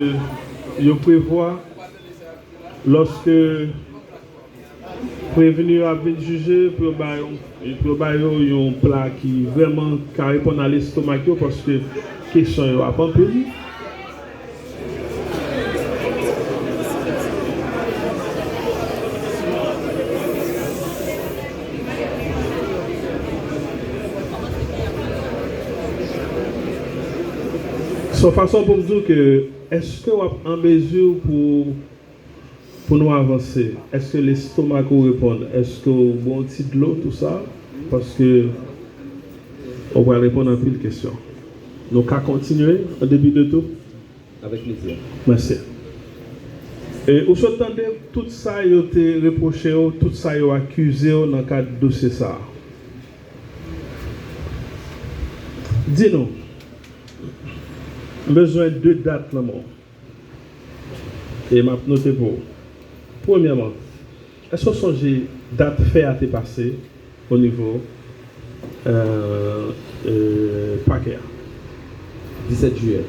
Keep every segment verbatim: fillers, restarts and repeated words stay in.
Yo prevwa lòske prevni yo ap vin jije pou yo ba yo, pou yo ba yo yon pla ki vrèman ka reponn a lestomak yo, paske kesyon yo ap anpil. Se yon fason pou m di w ke, èske w ap an mezi pou, pou nou avanse? Èske lestomak ou reponn? Èske w bwè yon ti dlo, tou sa? Paske w pral reponn anpil kesyon. Nou ka kontinye, an depi de tou? Avèk plezi. Mèsi. E, ou sot tande tout sa yo te repwoche w, tout sa yo akize w nan kad dosye sa a. Di nou, m bezwen de dat nan men w. E m ap note pou ou. Premyèman, èske w sonje dat fè a te pase o nivo, euh, euh, pakè a? Disèt jiyè.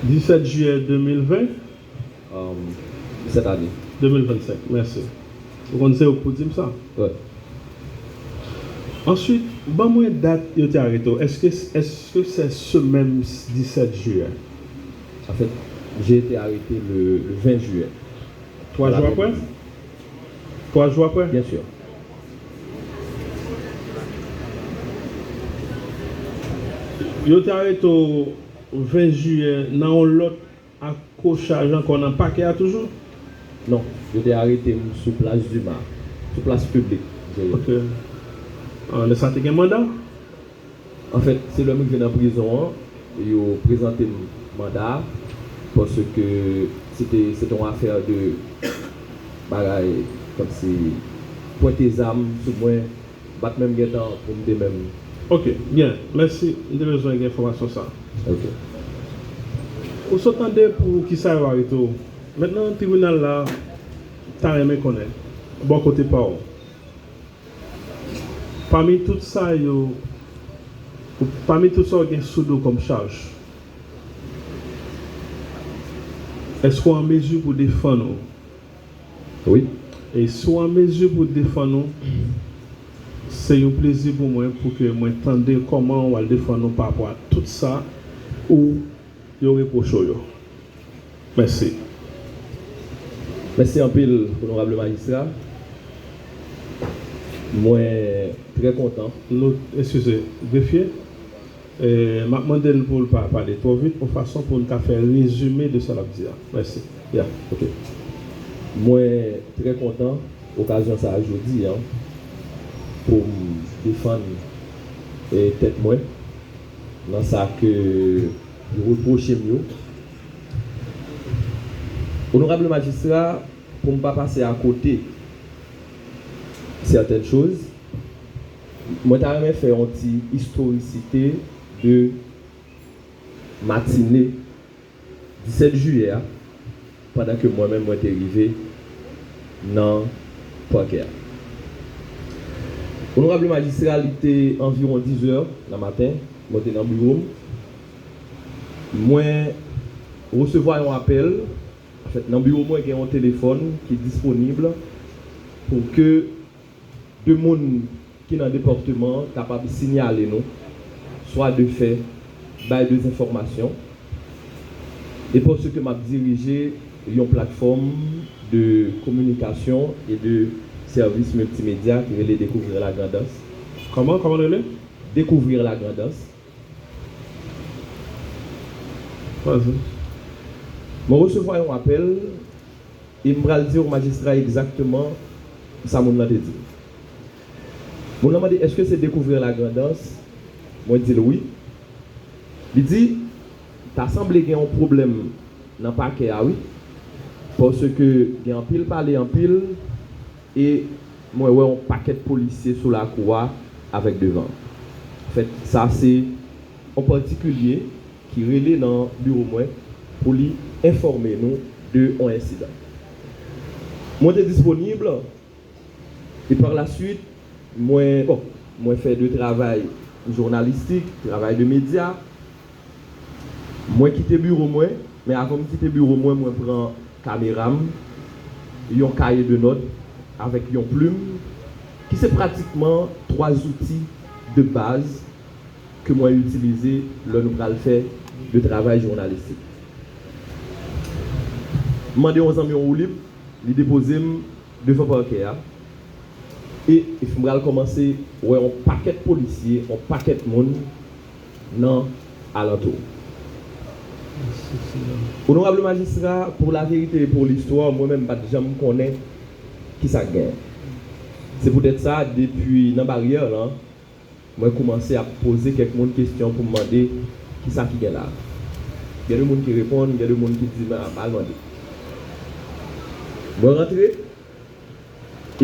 Disèt jiyè de mil ven? Um, sèt ane. De mil vennsenk, mèsi. Ou konn se ou k pou di m sa? Wi. Answit, ban mwen dat yo te arete w. Èske, èske se semèn disèt jiyè? An fèt, j'ai été arrêté le, le vingt juillet. Twa jou apre? Twa jou apre? Bien sûr. Yo te arete w ven jiyè nan yon lòt akwochaj ankò nan pakè a toujou? Non, yo te arete m sou Plas Dima, sou plas piblik, m te rete. Ok. Ah, lè sa te gen manda? Anfèt, se lè m rive nan prizon an, yo prezante m manda a, paske se te, se te yon afè de bagay, kòmsi pwente zam sou mwen, m pa t menm gentan pou m te menm. Ok, byen, mèsi. M te bezwen gen enfòmasyon sa a. Ok. Ou sot tande pou kisa yo arete w. Mentnan, tribinal la ta renmen konnen, bò kote pa w, pami tout sa yo, pami tout sa w gen sou do w kòm chaj, èske w an mezi pou defann ou? Wi. E si w an mezi pou defann ou, se yon plezi pou mwen pou ke mwen tande kòman w al defann ou pa rapò a tout sa ou yo repwoche w yo. Mèsi. Mèsi anpil, onorab le majistra. Mwen trè kontan. Nou, eskize, grefye, e, m ap mande l pou l pa pale twò vit, yon fason pou n ka fè rezime de sa l ap di a. Mèsi. Ya. Ok. Mwen trè kontan okazyon sa a jodi a pou m defann, e, tèt mwen nan sa ke yo repwoche m yo. Onorab le majistra, pou m pa pase akote sètèn choz, mwen ta renmen fè yon ti istorisite de matine disèt jiyè a, pandan ke mwen menm mwen te rive nan pakè a. Onorab le majistra, li te anviwon diz è nan maten, mwen te nan biwo m. Mwen resevwa yon apèl. Anfèt, nan biwo mwen, gen yon telefòn ki disponib pou ke de moun ki nan depatman an kapab siyale nou, swa de fè bay de enfòmasyon, e paske m ap dirije yon platfòm de kominikasyon e de sèvis miltimedya ki rele Découvrir la Grand'Anse. Kòman, kòman l rele? Découvrir la Grand'Anse. Vas-y. Mwen resevwa yon apèl e m pral di w majistra egzakteman sa moun nan te di m. Moun nan mande, èske se Découvrir la Grand'Anse? Mwen di l wi. Li di, ta sanble gen yon pwoblèm nan pakè a wi, paske gen anpil pale anpil, e mwen wè yon pakèt polisye sou lakou a avèk devan. Anfèt, sa se yon patikilye ki rele nan biwo mwen pou li enfòme nou de yon ensidan. Mwen te disponib, e pa la swit, mwen, bon, mwen fè de travay jounalistik, travay de medya, Mwen kite biwo mwen, men avan m kite biwo mwen, mwen pran kamera m, yon kaye de nòt avèk yon plim, ki se pratikman twa zouti de baz ke mwen itilize lè nou pral fè de travay jounalistik. M mande yon zanmi yon woulib, li depoze m devan pakè a. E, e m pral kòmanse wè yon pakèt polisye, yon pakèt moun nan alantou. Onorab le majistra, pour la vérité et pour l'histoire, mwen menm m pa t janm konnen ki sa k genyen. Se poutèt sa, depi nan baryè lan, mwen koumanse ap poze kèk moun kesyon pou m mande ki sa ki gen la. Gen de moun ki reponn, gen de moun ki di, "Men, al mande." Mwen rantre,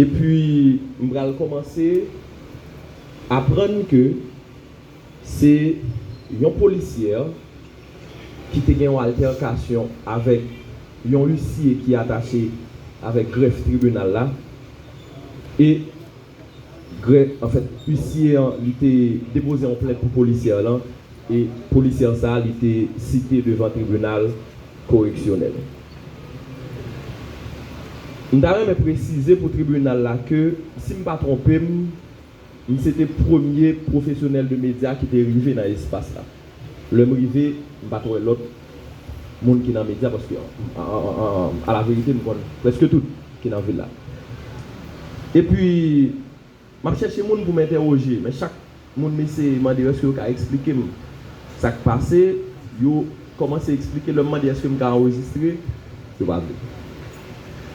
epi m pral kòmanse aprann ke se yon polisyè ki te gen yon altèkasyon avèk yon isye ki atache avèk grèf tribinal la. E grèf, anfèt, isye an, li te depoze yon plent pou polisyè lan, e polisyè sa, li te site devan tribinal koreksyonèl. M ta renmen presize pou tribinal la ke, si m pa twonpe m, m se te premye pwofesyonèl de medya ki te rive nan espas la. Lè m rive, m pa t wè lòt moun ki nan medya, paske, an, an, an, an, alaverite, m konn prèske tout ki nan vil la. Epi, m ap chèche moun pou m entèwoje, men chak moun m eseye mande yo èske yo ka eksplike m sa k pase, yo kòmanse eksplike, lè m mande èske m ka anrejistre, yo pa vle.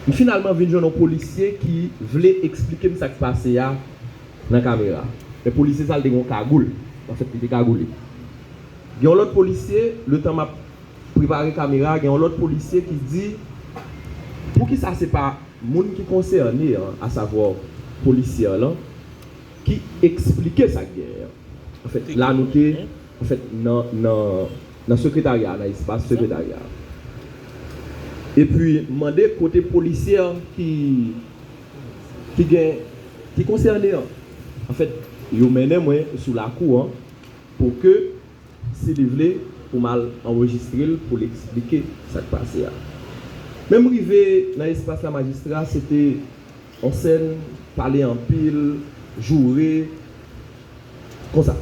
M finalman vin jwenn yon polisye ki vle eksplike m sa k pase a nan kamera. Men polisye sa, li te gen yon kagoul. Anfèt, li te kagoule. Gen yon lòt polisye, letan m ap prepare kamera, gen yon lòt polisye ki di, poukisa se pa moun ki konsène an, asavwa polisyè lan, ki eksplike sa k genyen an? Anfèt, la nou te, anfèt, nan, nan, nan sekretarya, nan espas sekretarya. Epi, m mande kote polisyè ki, ki gen, ki konsène an. Anfèt, yo mennen mwen sou lakou an pou ke, si li vle, pou m al anrejistre l pou l eksplike sa k pase a. Men m rive nan espas la, majistra, se te yon sèn, pale anpil, joure, konsa.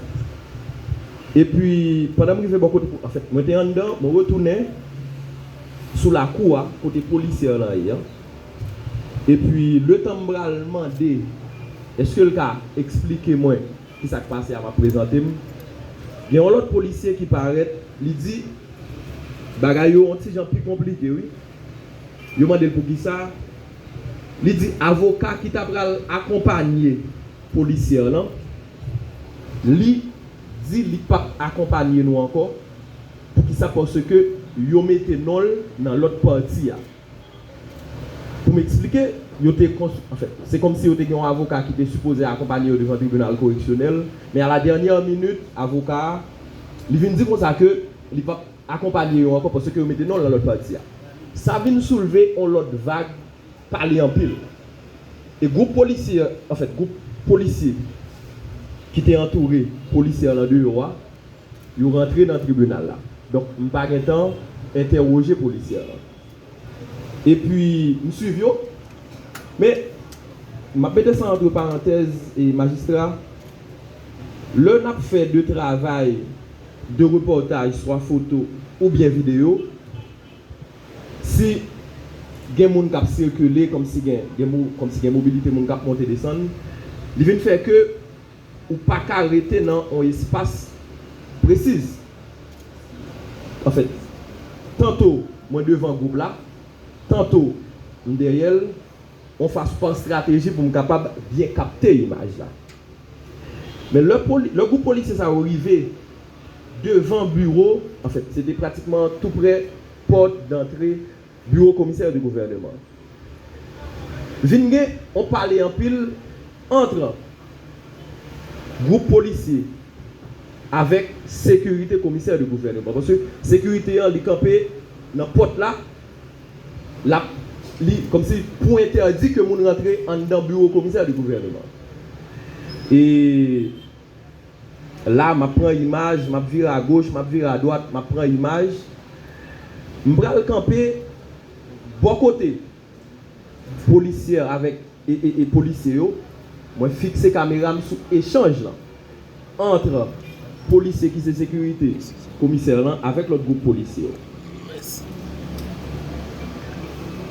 Epi, pandan m rive bò kote, anfèt, mwen te anndan, mwen retounen sou lakou a, kote polisyè lan ye an. Epi, letan m pral mande, èske l ka eksplike mwen ki sa k pase a, m ap prezante m. Gen yon lòt polisye ki parèt, li di, bagay yo yon ti jan pi konplike, wi. Yo mande l poukisa. Li di avoka ki ta pral akonpanye polisyè lan, li di li p ap akonpanye nou ankò. Poukisa? Paske yo mete non l nan lòt pati a. Pou m eksplike, yo te kons-, anfèt, se kòmsi yo te gen yon avoka ki te sipoze akonpanye yo devan tribinal koreksyonèl, men a la dènyè minit, avoka a, li vin di konsa ke li p ap akonpanye yo ankò paske yo mete non l nan lòt pati a. Sa vin soulve yon lòt vag pale anpil. E gwoup polisye, anfèt, gwoup polisye ki te antoure polisyè lan deyò a, yo rantre nan tribinal la. Donk, m pa gentan entèwoje polisyè lan. Epi, m swiv yo. Men, m ap mete sa antre parantèz, e majistra, lè n ap fè de travay, de repòtaj, swa foto oubyen videyo, si gen moun k ap sikile, kòmsi gen, gen mo-, kòmsi gen mobilite moun k ap monte desann, li vin fè ke ou pa ka rete nan yon espas presiz. Anfèt, tanto mwen devan gwoup la, tanto m dèyè l, yon fason pa estrateji pou m kapab byen kapte imaj la. Men lè poli-, lè gwoup polisye sa yo rive devan biwo, anfèt, se te pratikman tou prè pòt dantre biwo komisè de gouvèneman. Vin gen yon pale anpil ant gwoup polisye avèk sekirite komisè de gouvèneman. Paske sekirite an, li kanpe nan pòt la, l ap, li, kòmsi pou entèdi ke moun rantre anndan biwo komisè de gouvèneman. E La, m ap pran imaj, m ap vire agoch, m ap vire adwat, m ap pran imaj. M pral kanpe bò kote polisyè avèk e, e, e polisye yo. Mwen fikse kamera m sou echanj lan ant polisye ki se sekirite komisè lan avèk lòt gwoup polisye yo.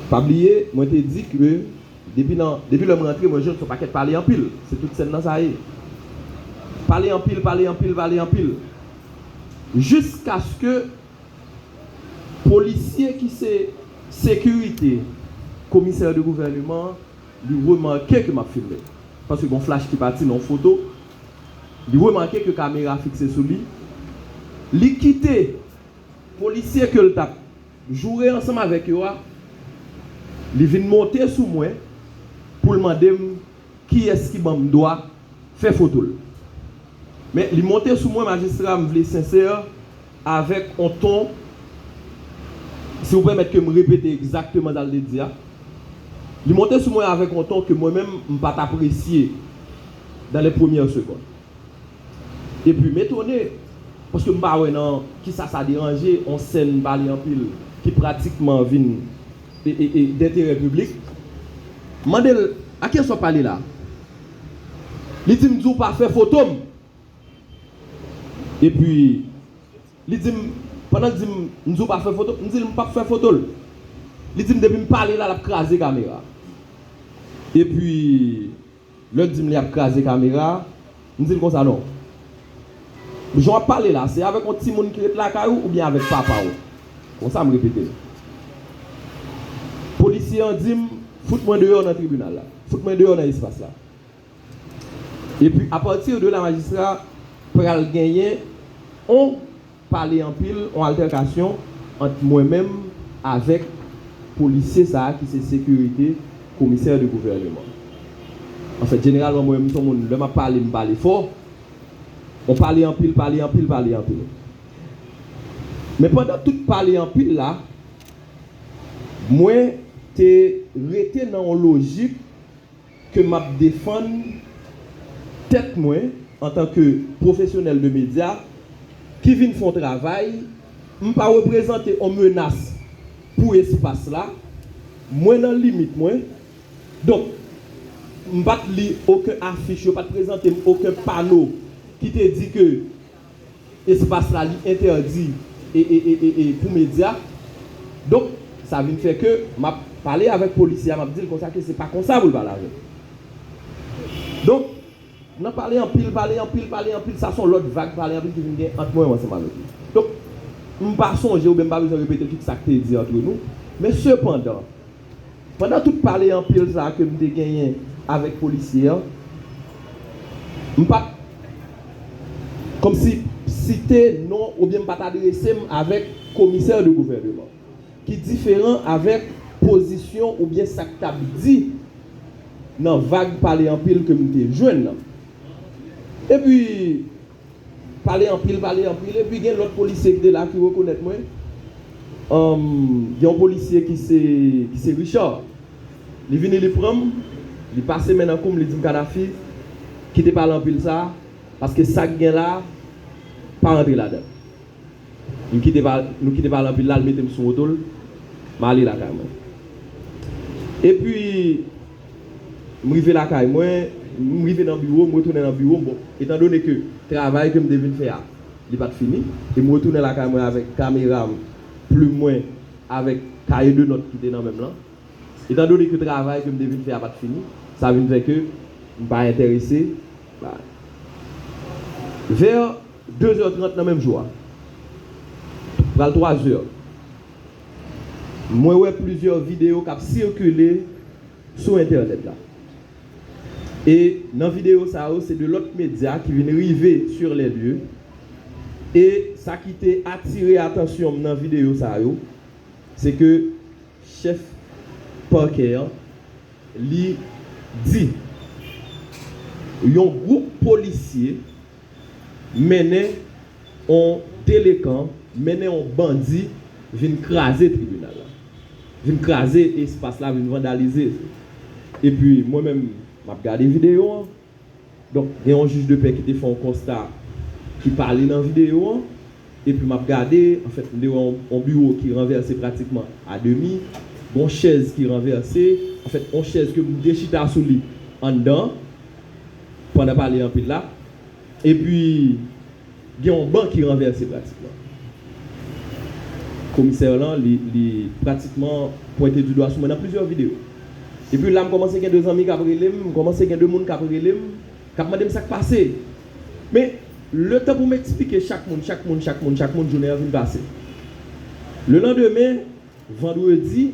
Pa bliye, mwen te di ke depi nan, depi lè m rantre, mwen jwenn se yon pakèt pale anpil. Se tout sèn nan sa ye. Pale anpil, pale anpil, pale anpil. Jiskaske polisye ki se sekirite komisè de gouvèneman an, li remake ke m ap filme. Paske gen yon flach ki pati nan yon foto. Li remake ke kamera fikse sou li. Li kite polisye ke l t ap joure ansanm avèk yo a, li vin monte sou mwen pou l mande m kiyès ki ban m dwa fè foto l. Men li monte sou mwen, majistra, m vle sensè, avèk on ton, si w pèmèt ke m repete egzakteman sa l te di a. Li monte sou mwen avèk on ton ke mwen menm, m pa t apresye dans les premières secondes. Epi m etone, paske m pa wè nan kisa sa deranje on sèn pale anpil ki pratikman vin e, e, e, denterè piblik. M mande l, a kiyès w ap pale la? Li di m di w pa fè foto m. Epi, li di m, pandan l di m, m di w pa fè foto, m di l m p ap fè foto l. Li di m depi m pale la, l ap kraze kamera. Epi, lè l di m li ap kraze kamera, m di l konsa non. Jan w ap pale la, se avèk yon timoun ki ret lakay ou oubyen avèk papa w? Konsa m repete l. Polisye an di m, fout mwen deyò nan tribinal la. Fout mwen deyò nan espas la. Epi, apati de la, majistra pral genyen on pale anpil, on altèkasyon ant mwen menm avèk polisye sa a ki se sekirite komisè de gouvèneman. Anfèt, jeneralman, mwen menm, m se yon moun, lè m ap pale, m pale fò. On pale anpil, pale anpil, pale anpil. Men pandan tout pale anpil la, mwen te rete nan yon lojik ke m ap defann tèt mwen antanke pwofesyonèl de medya ki vin fè yon travay, m pa reprezante yon menas pou espas la, mwen nan limit mwen. Donk, m pa t li okenn afich, yo pa t prezante m okenn pano ki te di ke espas la li entèdi e, e, e, e, e pou medya. Donk, sa vin fè ke m ap pale avèk polisye a, m ap di l konsa ke se pa konsa pou l pale avè m. Donk, nan pale anpil, pale anpil, pale anpil, sa se yon lòt vag pale anpil ki vin gen ant mwen ansanm avèk li. Donk, m pa sonje oubyen m pa bezwen repete tout sa k te di antre nou, men sepandan, pandan tout pale anpil sa a ke m te genyen avèk polisye an, m pa t kòmsi site non oubyen m pa t adrese m avèk komisè de gouvèneman, ki diferan avèk pozisyon oubyen sa k t ap di nan vag pale anpil ke m te jwenn nan. Epi, pale anpil, pale anpil, epi gen lòt polisye ki te la ki rekonèt mwen. Anm, gen yon polisye ki se, ki se Richard. Li vini, li pran m, li pase men nan kou m, li di m, Kadhafi, kite pale anpil sa, paske sa k gen la, pa rantre ladan. M kite pa-, nou kite pale anpil la, l mete m sou moto l, m ale lakay mwen. Epi, m rive lakay mwen, m rive nan biwo, m retounen nan biwo m. Bon, etandone ke travay ke m te vin fè a, li pa t fini, e m retounen lakay mwen avèk kamera m, plim mwen, avèk kaye de nòt ki te nan men m lan. Etandone ke travay ke m te vin fè a pa t fini, sa vin fè ke m pa enterese. Vè de zè trant nan menm jou a, pral twa zè, mwen wè plizyè videyo k ap sikile sou entènèt la. E nan videyo sa yo, se de lòt medya ki vin rive sur les lieux. E sa ki te atire atansyon m nan videyo sa yo, se ke chèf pakè an, li di yon gwoup polisye mennen yon delekan, mennen yon bandi vin kraze tribinal la, vin kraze espas la, vin vandalize. Epi mwen menm, m ap gade videyo an. Donk, gen yon jij de pè ki te fè yon konsta ki pale nan videyo an, epi m ap gade, anfèt, m te wè yon, yon biwo ki ranvèse pratikman a demi, yon chèz ki ranvèse, anfèt, yon chèz ke m te chita sou li anndan, pandan pale anpil la, epi gen yon ban ki ranvèse pratikman. Komisè lan, li, li pratikman pwente di dwa sou mwen nan plizyè videyo. Epi la, m kòmanse gen de zanmi k ap rele m, m kòmanse gen de moun k ap rele m, k ap mande m sa k pase. Men, letan pou m eksplike chak moun, chak moun, chak moun, chak moun, jounen an vin pase. Le landemen, vandredi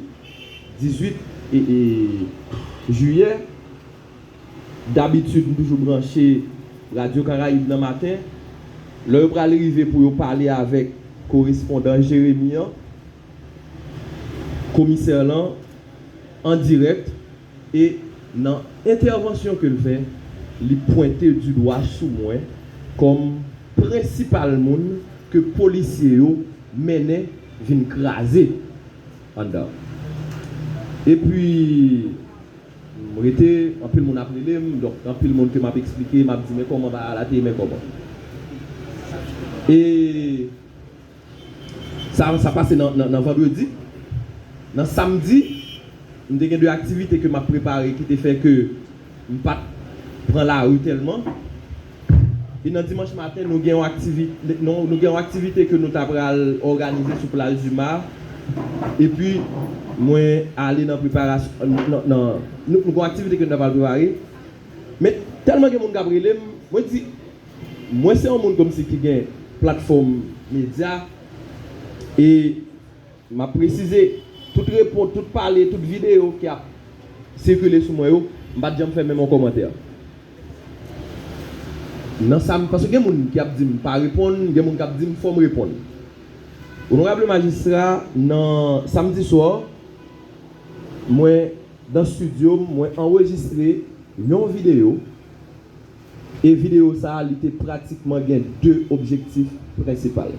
dizuit e, e, jiyè, dabitid, m toujou branche Radyo Karayib nan maten. Lè yo pral rive pou yo pale avèk korespondan Jeremi an, komisè lan, an dirèk, e nan entèvansyon ke l fè, li pwente di dwa sou mwen kòm prensipal moun ke polisye yo mennen vin kraze anndan. Epi, m rete, anpil moun ap rele m, donk anpil moun ke m ap eksplike, m ap di, "Men kòman bagay la te ye, men kòman." E sa, sa pase nan, nan, nan vandredi. Nan samdi, m te gen de aktivite ke m ap prepare ki te fè ke m pa t pran lari tèlman. E nan dimanch maten, nou gen yon aktivi-, nou, nou gen yon aktivite ke nou ta pral òganize sou Place du Mar. Epi, mwen ale nan preparasyon, nan, nan, nou, nou gen yon aktivite ke nou ta pral prepare. Men, tèlman gen moun k ap rele m, mwen di, mwen se yon moun kòmsi ki gen platfòm medya, e m ap presize, tout repons, tout pale, tout videyo ki ap sikile sou mwen yo, m pa t janm fè menm yon kòmantè. Nan sa m, paske gen moun ki ap di m pa reponn, gen moun k ap di m fò m reponn. Onorab le majistra, nan samdi swa, mwen, nan estidyo m, mwen anrejistre yon videyo, e videyo sa a, li te pratikman gen de objektif prensipal,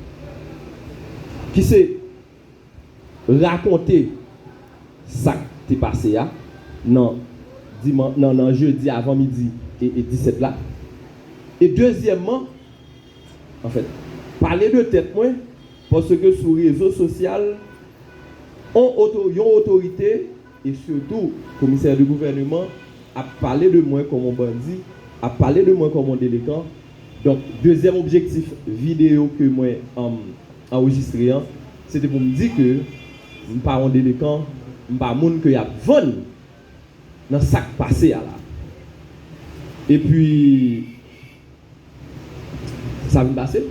ki se rakonte sa k te pase a nan diman-, nan, nan jedi avan midi e, e disèt la. E dezyèmman, anfèt, pale de tèt mwen, paske sou rezo sosyal, on oto-, yon otorite, e sitou komisè de gouvèneman, ap pale de mwen kòm yon bandi, ap pale de mwen kòm yon delekan. Donk, dezyèm objektif videyo ke mwen, um, anrejistre an, se te pou m di ke m pa yon delekan, m pa moun ke y ap vann nan sa k pase a la. Epi, sa vin pase.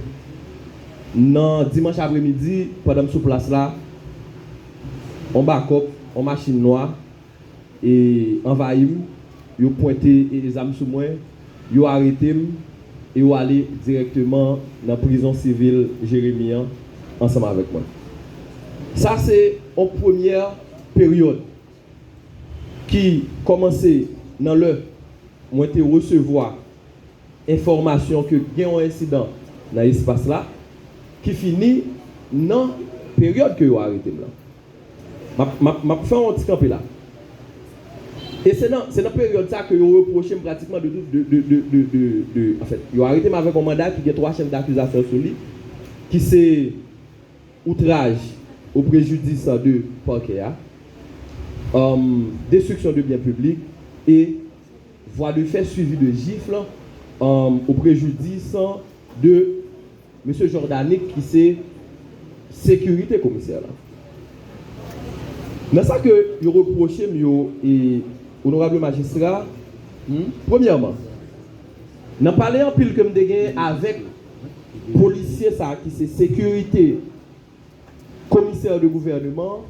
Nan dimanch apremidi, pandan m sou plas la, on bakòp, on machin nwa, e anvayi m, yo pwente e zam sou mwen, yo arete m, e yo ale dirèkteman nan prizon sivil Jeremi an ansanm avèk mwen. Sa se yon premyè peryòd ki kòmanse nan lè mwen te resevwa enfòmasyon ke gen yon ensidan nan espas la, ki fini nan peryòd ke yo arete m lan. M ap, m ap, m ap fè yon ti kanpe la. E se nan, se nan peryòd sa ke yo repwoche m pratikman de tout, de, de, anfèt, yo arete m avèk yon manda ki gen twa chèf dakizasyon sou li, ki se outraj au préjudice de pakè a, um, destruction de biens publics e voie de fait suivie de gifles, um, au préjudice de mesye Jordanic ki se sekirite komisè la. Nan sa ke yo repwoche m yo, e onorab majistra, hmm, premyèman, nan pale anpil ke m te gen avèk polisye sa ki se sekirite komisè de gouvèneman,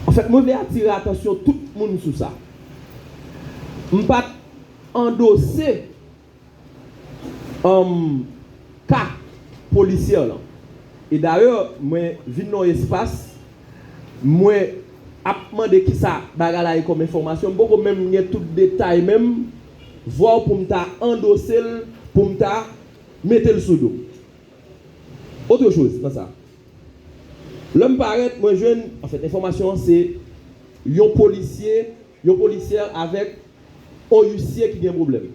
anfèt, mwen vle atire atansyon tout moun sou sa. M pa t andose, um, ka polisyè lan. E dayè, mwen vin nan yon espas, mwen ap mande kisa bagay la ye kòm enfòmasyon. M poko menm gen tout detay menm, vwa pou m ta andose l, pou m ta mete l sou do m. Autre chose nan sa. Lè m parèt, mwen jwenn, anfèt, enfòmasyon an se yon polisye, yon polisyè avèk on isye ki gen pwoblèm.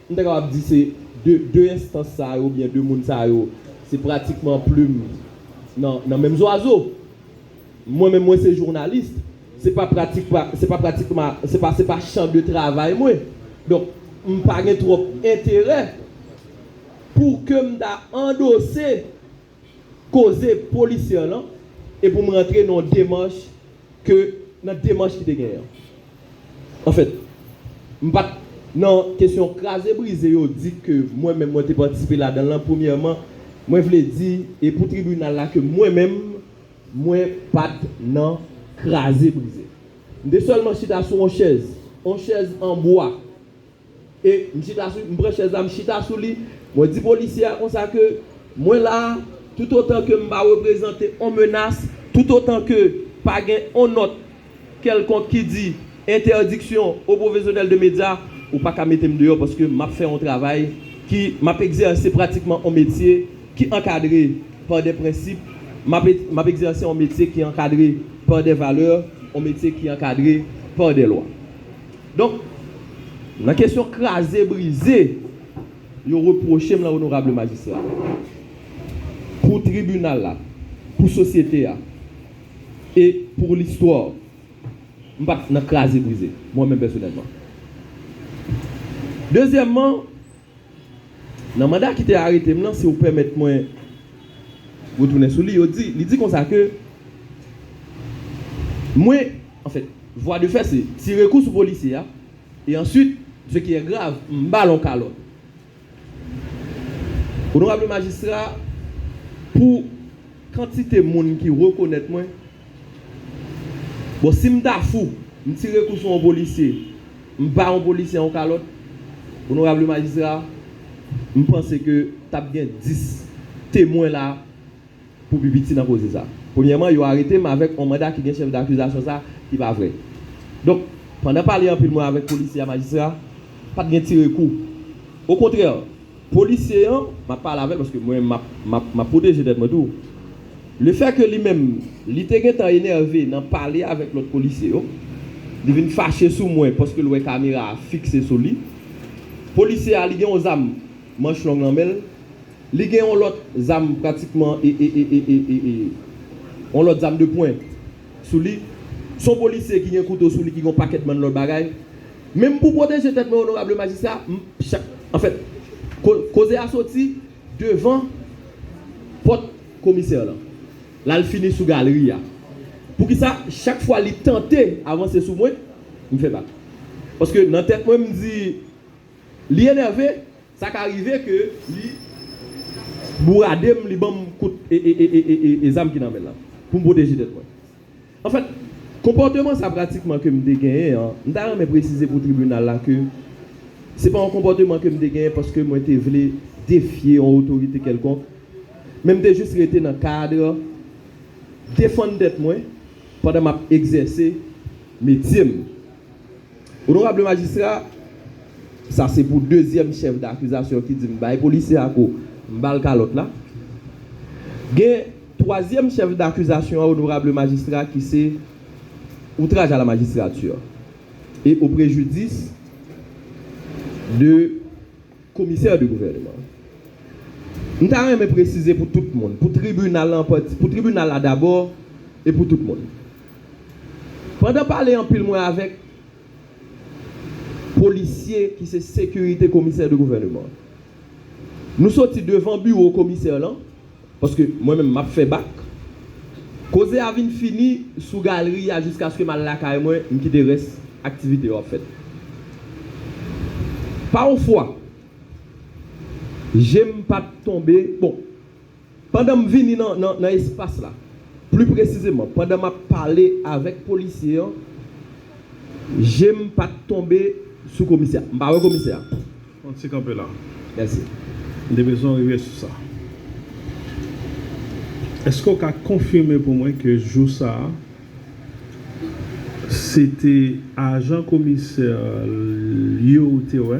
m ta kapab di se de, de enstans sa yo, oubyen de moun sa yo, se pratikman plim nan, nan menm zwazo. Mwen menm, mwen se jounalis, se pa pratik, pa, se pa pratikman, se pa, se pa chan de travay mwen. Donk, m pa gen twòp enterè pou ke m ta andose koze polisyè lan e pou m rantre nan yon demach ke, nan demach ki te genyen an. Anfèt, m pa t nan kesyon kraze brize yo di ke mwen menm mwen te patisipe ladan l lan. Premyèman, mwen vle di, e pou tribinal la, ke mwen menm, mwen pa t nan kraze brize. M te sèlman chita sou yon chèz, yon chèz an bwa. E m chita sou, m pran chèz la, m chita sou li. Mwen di polisye a konsa ke mwen la, toutotan ke m pa reprezante on menas, toutotan ke pa gen on nòt kèlkonk ki di interdiction aux professionnels de médias, ou pa ka mete m deyò paske m ap fè yon travay ki, m ap egzèse pratikman on metye ki ankadre pa de prensip, m ap, m ap egzèse yon metye ki ankadre pa de valè, yon metye ki ankadre pa de lwa. Donk, nan kesyon kraze brize, yo repwoche m lan, onorab majistra, pou tribinal la, pou sosyete a, e pou listwa, m pa t nan kraze brize, mwen menm pèsonèlman. Dezyèmman, nan manda ki te arete m lan, si w pèmèt mwen retounen sou li, yo di, li di konsa ke mwen, anfèt, vwa de fè se tire kou sou polisye a, e answit, ce qui est grave, m ba l yon kalòt. Onorab majistra, pou kantite moun ki rekonèt mwen, bon, si m ta fou, m tire kou sou yon polisye, m ba yon polisye yon kalòt, onorab majistra, m panse ke t ap gen dis temwen la pou pi piti nan koze sa. Premyèman, yo arete m avèk yon manda ki gen chèf dakizasyon sa ki pa vrè. Donk, pandan pale anpil mwen avèk polisye a, majistra, pa t gen tire kou. Okontrè, polisye an, m ap pale avè l paske mwen, m ap, m ap, m ap pwoteje tèt mwen tou. Lefètke li menm, li te gentan enève nan pale avèk lòt polisye yo, li vin fache sou mwen paske l wè kamera a fikse sou li. Polisye a, li gen yon zam manch long nan men l. Li gen yon lòt zam pratikman, e, e, e, yon lòt zam de pwen sou li. Se yon polisye ki gen kouto sou li, ki gen yon pakèt bann lòt bagay. Men m pou pwoteje tèt mwen, onorab majistra, m, chak, anfèt, ko-, koze a soti devan pòt komisè lan. L al fini sou galri a. Poukisa chak fwa li tante avanse sou mwen, m fè bak? Paske nan tèt mwen, m di, li enève, sa ka rive ke li bourade m, li ban m kout e, e, e zam ki nan men l lan, pou m pwoteje tèt mwen. Anfèt, konpòteman sa pratikman ke m te genyen an, m ta renmen presize pou tribinal la ke se pa yon konpòteman ke m te genyen paske mwen te vle defye yon otorite kèlkonk, men m te jis rete nan kad defann tèt mwen pandan m ap egzèse metye m. Onorab majistra, sa se pou dezyèm chèf dakizasyon ki di m bay polisye a kou, m ba l kalòt la. Gen twazyèm chèf dakizasyon an, onorab majistra, ki se outraj a la magistrature et au préjudice de commissaire de gouvernement. M ta renmen presize pou tout moun, pou tribinal la an pati, pou tribinal la dabò e pou tout moun. Pandan pale anpil mwen avèk polisye ki se sekirite komisè de gouvèneman, nou soti devan biwo komisè lan, paske mwen menm m ap fè bak. Koze a vin fini sou galri a jiskaske m al lakay mwen, m kite rès aktivite yo ap fèt. Pa yon fwa, je m pa t tonbe. Bon, pandan m vini nan, nan, nan espas la, pli presizeman, pandan m ap pale avèk polisye an, je m pa t tonbe sou komisè a. M pa wè komisè a. On ti kanpe la. Mèsi. M te bezwen rive sou sa. Èske w ka konfime pou mwen ke jou sa a, se te ajan komisè yo ou te wè,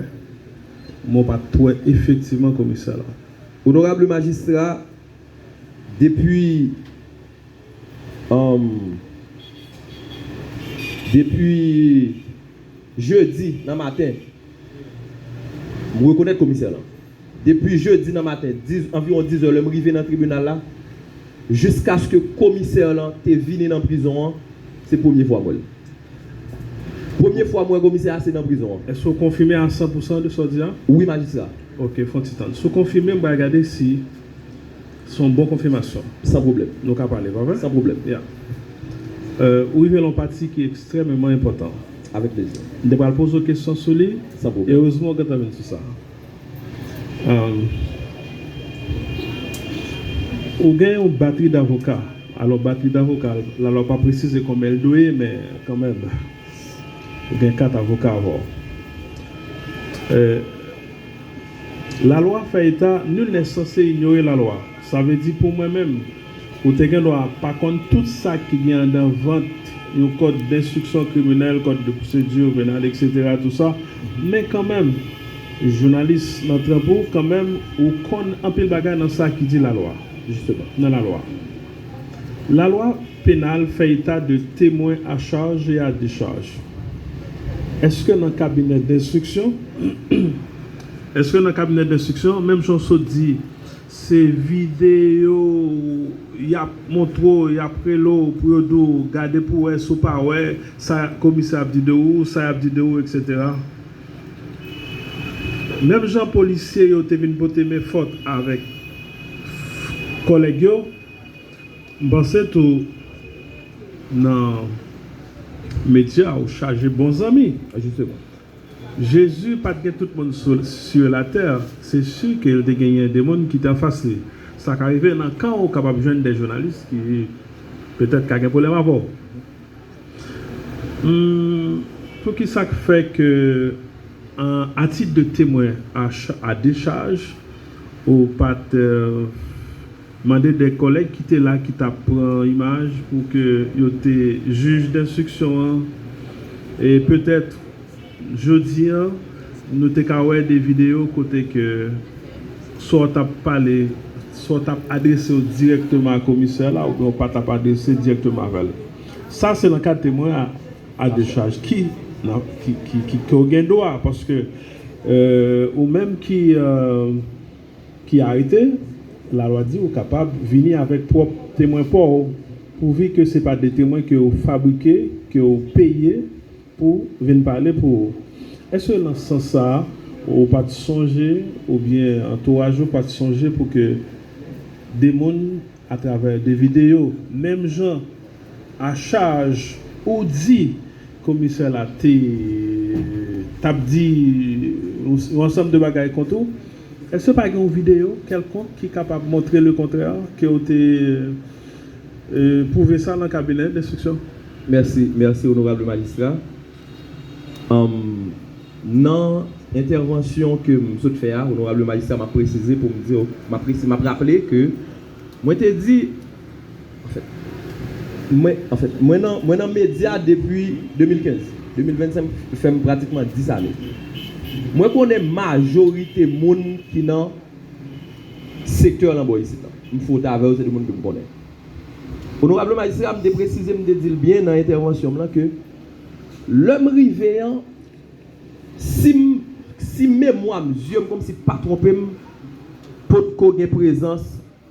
men w pa t wè efektivman komisè la? Onorab majistra, depi, um, depi jedi nan maten, M rekonèt komisè lan. Depi jedi nan maten, dis, anviwon diz è, lè m rive nan tribinal la, jiskaske komisè lan te vini nan prizon an, se premye fwa m wè l. Premye fwa m wè komisè a, se nan prizon an. Èske w konfime a san pou san de sa w di a? Wi, majistra. Ok, fè yon ti tann. Si w konfime, m pral gade si se yon bon konfimasyon. San pwoblèm. Nou ka pale, pa vre? San pwoblèm. Ya. Euh, ou rive nan yon pati ki ekstrèmeman enpòtan. Avèk plezi. M te pral poze w kesyon sou li. San pwoblèm. Erezman, w gentan vin sou sa. Um, ou gen yon batri davoka. Alò, batri davoka, lalwa pa presize konbyen l dwe ye, men kanmenm, ou gen kat avoka avè w. Euh, lalwa fè eta, nul n'est censé ignorer la loi. Sa vle di pou mwen menm, ou te gen dwa pa konn tout sa ki gen anndan vant yon kòd denstriksyon kriminèl, kòd de pwosedi penal, et cetera, tou sa. Men kanmenm, jounalis nan tranp ou, kanmenm, ou konn anpil bagay nan sa ki di lalwa, jisteman, nan lalwa. Lalwa penal fè eta de témoins à charge et à décharge. Èske nan kabinè denstriksyon, èske nan kabinè denstriksyon, menm jan w sot di, se videyo y ap montre w, y ap rele w pou yo di w gade pou w wè si w pa wè sa komisè ap di de ou, sa y ap di de ou, et cetera. Menm jan polisye yo te vin pote men fòt avèk kòlèg yo, m panse tou nan medya ou chaje bon zanmi. Jisteman. Jezi pa t gen tout moun sou, sur la terre, se si ke l te genyen de moun ki te anfas li. Sa ka rive nan kan w kapab jwenn de jounalis ki petèt ka gen pwoblèm avè w. Hmm, poukisa k fè ke, an, à titre de témoin à cha-, à décharge, ou pa t, euh, mande de kòlèg ki te la, ki t ap pran imaj pou ke yo te jij denstriksyon an? E petèt, jodi an, nou te ka wè de videyo kote ke swa w t ap pale, swa w t ap adrese w dirèkteman a komisè la, oubyen w pa t ap adrese dirèkteman avè l. Sa se nan kad temwen a, a dechaj ki, nan, ki, ki, ki, ke w gen dwa, paske, euh, ou menm ki, euh, ki arete, lalwa di ou kapab vini avèk pwòp temwen pa w, pouvi ke se pa de temwen ke w fabrike, ke w peye, pou vin pale pou ou. Èske nan sans sa a, ou pa t sonje, oubyen antouraj ou pa t sonje pou ke de moun, atravè de videyo, menm jan a chaj ou di komisè la te, t ap di yon, yon ansanm de bagay kont ou, èske pa gen yon videyo kèlkonk ki kapab montre le kontrè, ke w te, e, pwouve sa nan kabinè denstriksyon? Mèsi, mèsi, onorab majistra. Anm, nan entèvansyon ke m sot fè a, onorab majistra, m ap presize pou m di, m ap presi-, m ap raple ke mwen te di, anfèt, mwen, anfèt, mwen nan, mwen nan medya depi de mil kenz. De mil vennsenk fè m pratikman dis ane. Mwen konnen majorite moun ki nan sektè lan bò isit la. M fwote avè yo, se de moun ke m konnen. Onorab majistra, m te presize, m te di l byen nan entèvansyon m lan ke lè m rive an, si m, si memwa m, zye m kòmsi pa twonpe m, potko gen prezans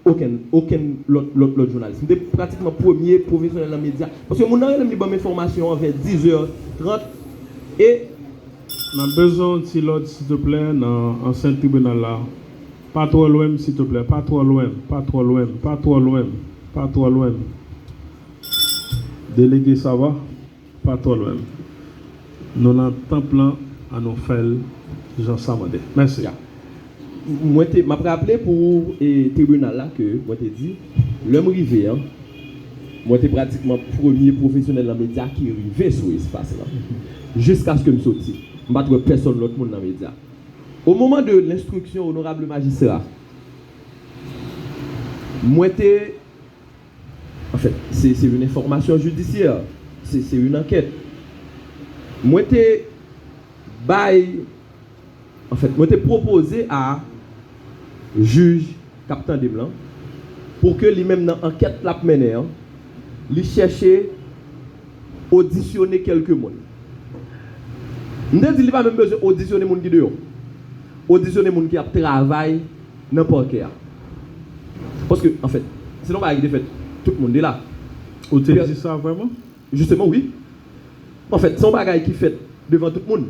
okenn, okenn lòt, lòt, lòt jounalis. M te pratikman premye pwofesyonèl nan medya. Paske moun nan rele m, li ban m enfòmasyon an vè diz è trant e N ap bezwen yon ti lòd, silteplè, nan ansent tribinal la. Pa twò lwen m, silteplè. Pa twò lwen m, pa twò lwen m, pa twò lwen m, pa twò lwen m. Delege, sa va? Pa twò lwen m. Nou nan tanp lan, ann nou fè l jan sa mande. Mèsi. Ya. Mwen te, m ap raple pou, e, tribinal la ke mwen te di, lè m rive an, mwen te pratikman premye pwofesyonèl nan medya ki rive sou espas lan. Jiskaske m soti, m pa t wè pèsonn lòt moun nan medya. Au moment de l'instruction, onorab majistra, mwen te, anfèt, se, se yon enfòmasyon jidisyè, se, se yon ankèt. Mwen te bay, anfèt, mwen te pwopoze a jij k ap tande m lan, pou ke li menm nan ankèt l ap mennen an, li chèche odisyone kèlke moun. M te di li pa menm bezwen odisyone moun ki deyò. Odisyone moun ki ap travay nan pakè a. Paske, anfèt, se yon bagay ki te fèt, tout moun te la. Ou te di sa vrèman? Jisteman, wi. Anfèt, se yon bagay ki fèt devan tout moun.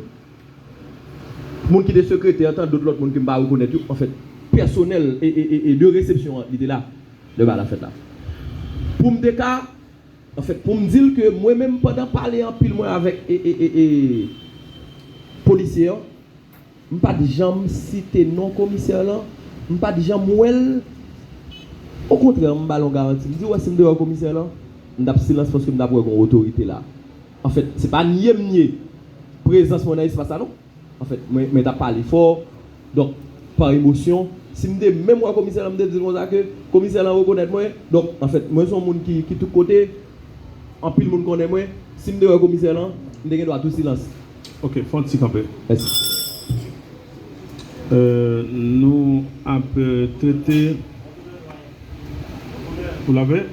Moun ki te sekretè, tann dòt lòt moun ke m pa rekonèt yo, anfèt, pèsonèl e, e, e, e de resepsyon an, li te la. Lè bagay la fèt la. Pou m te ka, anfèt, pou m di l ke mwen menm, pandan pale anpil mwen avèk e, e, e, e, polisye an, m pa t janm site non komisè lan, m pa t janm wè l. Okontrè, m ba l yon garanti. M di, w wè, si m te wè komisè lan, m t ap silans paske m t ap wè gen yon otorite la. Anfèt, se pa nye m nye prezans mwen nan espas la, non. Anfèt, mwen, mwen t ap pale fò. Donk, pa emosyon, si m te menm wè komisè lan, m te di l konsa ke komisè lan rekonèt mwen. Donk, anfèt, mwen se yon moun ki, ki tout kote. Anpil moun konnen mwen. Si m te wè komisè lan, m te gen dwa tou silans. Ok, fè yon ti kanpe. Mèsi. Euh, nou ap, euh, trete pou lapè.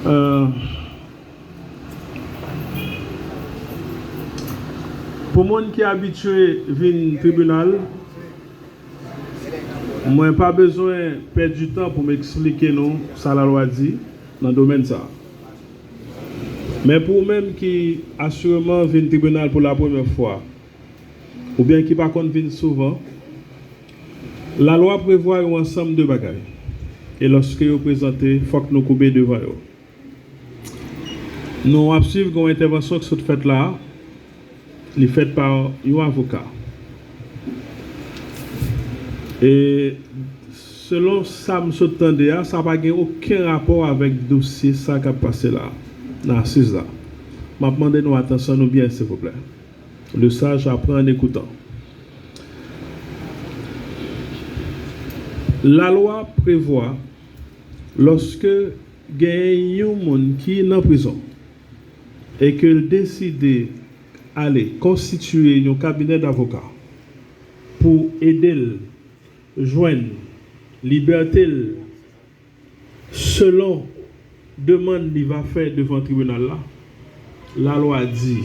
Euh, Pou moun ki abitye vin tribinal, mwen pa bezwen pèdi tan pou m eksplike nou sa lalwa di nan domèn sa a. Men pou ou menm ki asireman vin tribinal pou lapremyè fwa, oubyen ki pa konn vin souvan, lalwa prevwa yon ansanm de bagay. E lòske yo prezante, fòk nou koube devan yo. Nou ap swiv gen yon entèvansyon ki sot fèt la a. Li fèt pa yon avoka. E selon sa m sot tande a, sa pa gen okenn rapò avèk dosye sa k ap pase la a, nan asiz la. M ap mande nou atansyon nou byen, silvouplè. Le sage apprend en écoutant. Lalwa prevwa lòske gen yon moun ki nan prizon e ke l deside ale konstitiye yon kabinè davoka pou ede l jwenn libète l selon demann li va fè devan tribinal la, lalwa di,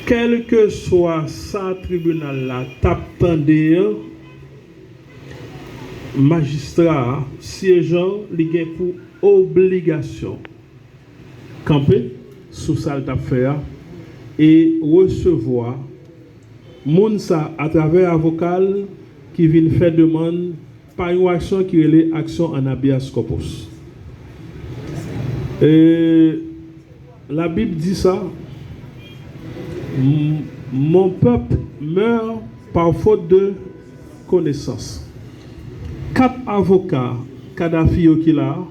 kèlkeswa sa tribinal la t ap tande an, majistra a, syejan, li gen pou obligasyon kanpe sou sa l t ap fè a e resevwa moun sa atravè avoka l ki vin fè demann pa yon aksyon ki rele aksyon an habeas corpus. E Labib di sa, m- mon peuple meurt par faute de connaissance. Kat avoka Kadhafi yo ki la a,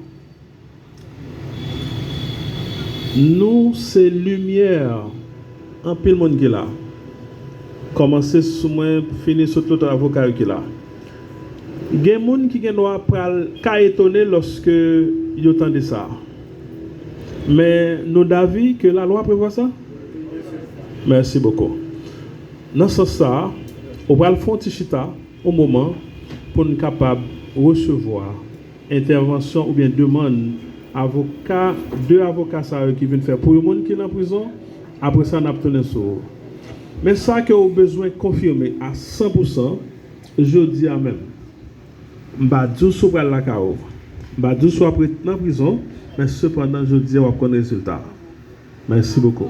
nou se limyè anpil moun ki la. Kòmanse sou mwen, fini sou tout avoka yo ki la. Gen moun ki gen dwa pral ka etone lòske yo tande sa. Men nou davi ke lalwa prevwa sa? Mèsi bokou. Nan sans sa, ou pral fè yon ti chita yon moman pou n kapab resevwa entèvansyon oubyen demann avoka, de avoka sa yo ki vin fè pou yon moun ki nan prizon, apre sa n ap tounen sou ou. Men sa ke w bezwen konfime a san pou san, jodi a menm. M pa di w si w pral lakay ou. M pa di w si w ap ret nan prizon, men sepandan jodi a w ap konn rezilta a. Mèsi bokou.